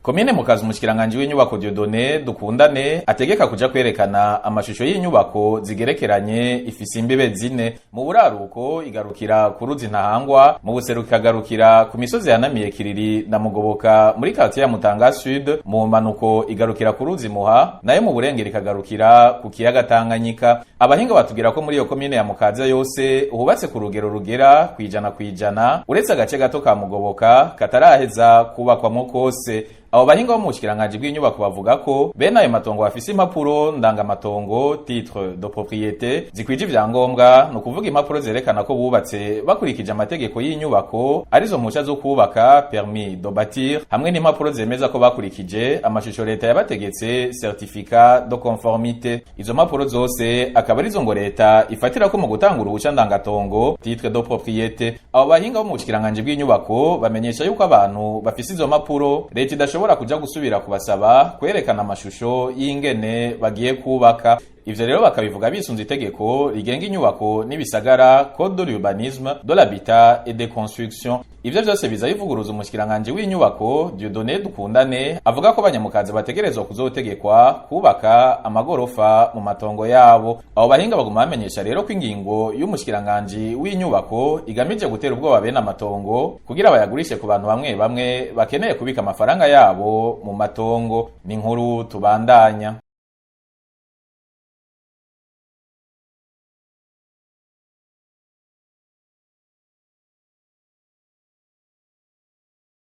Komine Mukaza, umushikiranganji w'inyubako Dieudonné Dukundane ategeka kuja kwerekana amashusho y'inyubako zigerekeranye, ifise imbibe zine: mu buraruko igarukira ku ruzi Ntahangwa, mu buseruko ikagarukira ku misozi yanamiye Kiriri na Mugoboka muri quartier ya Mutanga Sud, mu manuko igarukira ku ruzi Muha, nayo mu burengero ikagarukira ku kiyaga Tanganyika. Abahinga batubwira ko muri iyo komine ya Mukaza yose hubatse ku rugero rugera 100%, uretse agace gato ka Mugoboka kataraheza kubakwamwo kose. Abo bahinga bo mu bushikiranganji bw'inyubako bavuga ko bene ayo matongo bafise impapuro ndangamatongo, titre de propriété, zikwije ivyangombwa, ni ukuvuga impapuro zerekana ko bubatse bakurikije amategeko y'inyubako, arizo mpusha zo kubaka, permis de bâtir, hamwe n'impapuro zemeza ko bakurikije amashusho leta yabategetse, certificat de conformité. Izo mpapuro zose akaba arizo ngo leta ifatira ko mu gutanga uruhusha ndangatongo, titre de propriété. Abo bahinga bo mu bushikiranganji bw'inyubako bamenyesha yuko abantu bafise izo mpapuro leta idashobora kuja gusubira kubasaba kwerekana amashusho y'ingene bagiye kubaka. Ivyo rero bakabivuga bisunze itegeko rigenga inyubako n'ibisagara, code de l'urbanisme, de l'habitat et des constructions. Ivyo vyose biza bivuguruza umushikiranganji w'inyubako Dieudonné Dukundane avuga ko abanyamukazi bategerezwa kuzotegekwa kubaka amagorofa mu matongo yabo. Abo bahinga baguma bamenyesha rero ko ingingo y'umushikiranganji w'inyubako igamije gutera ubwoba bene amatongo kugira bayagurishe ku bantu bamwe bamwe bakeneye kubika amafaranga yabo mu matongo. Ni inkuru tubandanya.